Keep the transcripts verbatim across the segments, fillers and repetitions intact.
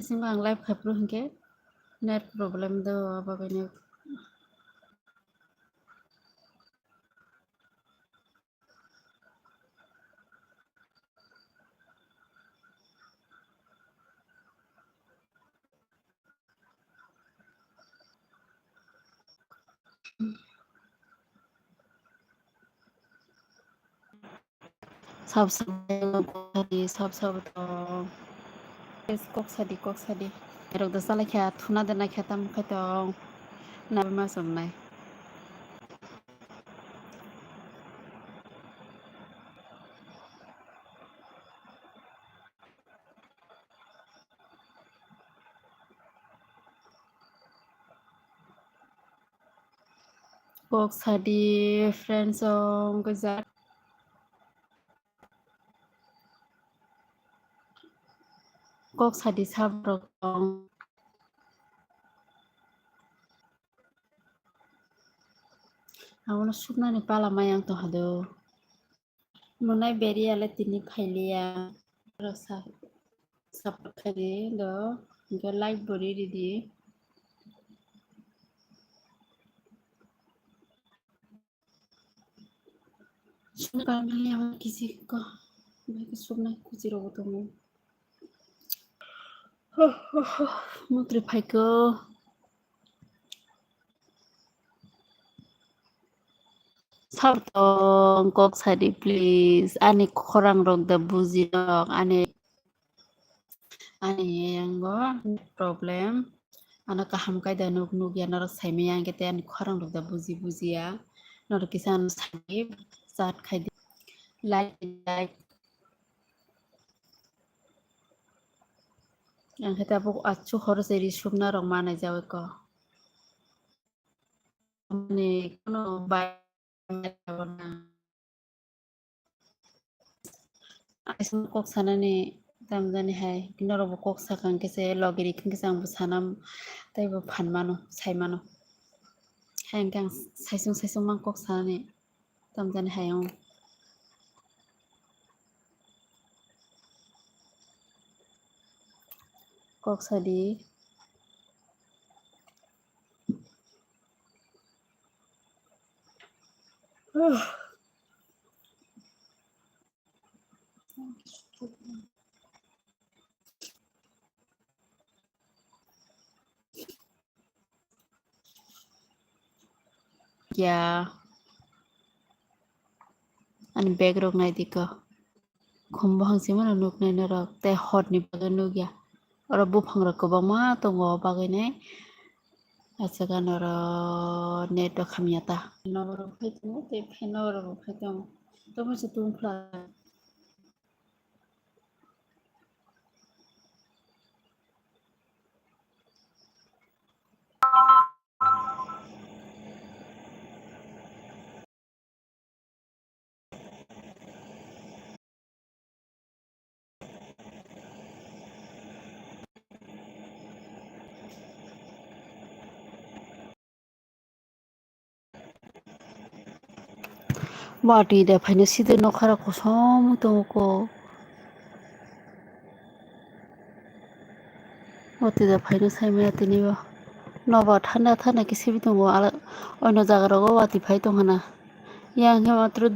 Singbo ang live khai phuru hinkhe net problem do, abo bagwi no. Sab sab kok sadi, sab sab tong. Yes, kok sadi, kok sadi. Erok da salai kha, thuna da nai kha, tam khai tong. Nabi ma somnai. Kok sadi friends song kajak. Kok sadi sabrok tong. Abono suknani pala mayang tong hado. Monai beriya le tini phailiya. Oro sa-, support khaidi do, hingke like bo ri ridi. Sukna phailiya kisi ko, bai ke sukna kuchi rogo tongo. Mutri phaiko. Sar tong kok sadi please. Ani khorang rok da buji nok. Ani, ani yango problem. Ano kaham kai da nuk, nuk ya norok sai maya hingke te ani khorang rok da buji, buji ya. Norok kisa ano sai chat khai di. Like, like. Ang khe tabuk achu khoro se ri sukna rok manai jawi ko. Ani kono bai aising kok sanani tamjani hai norok bo kok sakang khe se logi ri khe se ang bo sanam tei bo phan mano sai mano. Hai hingke ang saisung saisung mang kok sanani. Tamjani hayung. Kok sadi. Ya. Ani bag rok nai di ko. Khum buphang simi no nuk nai norok. Tei hor ni bagwi nuk ya. Oro buphang rok kwbangma tongo o bagwi nai. Aswk ano oro net rok hamya ta. Norok phai tongo tei fan norok bo phai tongo. Tamo se tungkha. Watwi da phaino side nokha rok kosom tongo ko. Watwi da phaino sai maya tini bo. Nobar thanda thanda khe sibwi tongo, ala-, oino jaga rogo watwi phai tongkha na. Yang khe matro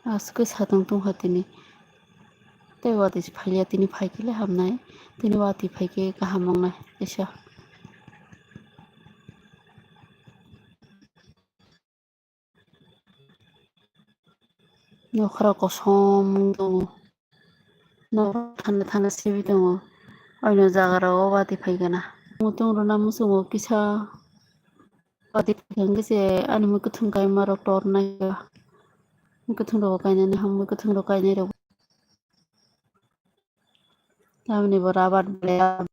aswk khe satong tongkha tini. Tei watwi se phaiya tini phaikhe le hamnai. Tini watwi phaikhe kaham wngnai kisa. Nokharok kosom wng tongo. Nok thanda thanda sibwi tongo. Oino jaga rogo watwi phaikhe na. Mutung rwna muchungo kisa. Watwi phaikhe se ani mui kwthwng kaima rok tornai. Mui kwthwng rogo kainani ham, mui kwthwng rok kainai rok. Tamni bo rabar belai.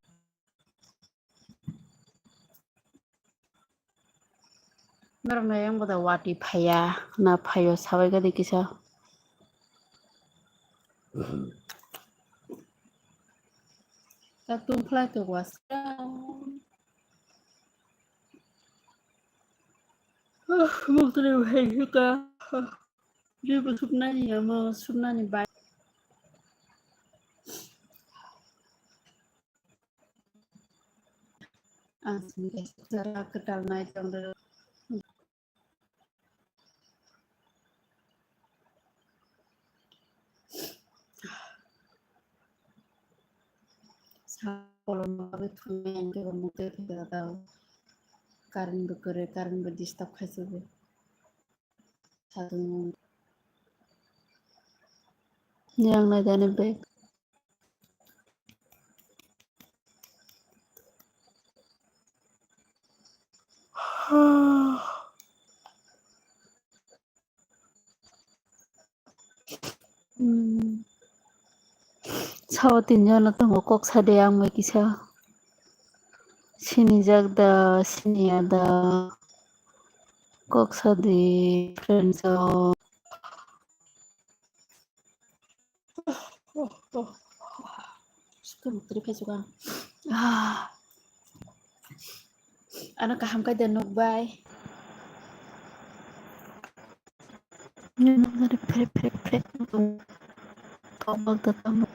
Norok nai ang boda watwi phaiya, na phaio sabai gadi kisa. Katung phlai to was. Mukri hai hika. Ribu supnani amo supnani bai. Ang sini kaisa kwtal nai tong rw. Sa kolom bagwi thumui ang khe bo mukte phikha tao. Current bo kwrwi, current bo disturb khai sugo. Sadung. Ni ang nai dani bag. Hmm. Sao tinjono tongo, kok sadi ang bai kisa. Sinijak da, siniya da, kok sadi, friends o. Sukun teri phai suka. Ah. Ano kaham kai da nuk bai. Nini nari phrek phrek phrek. Tongok da tamo.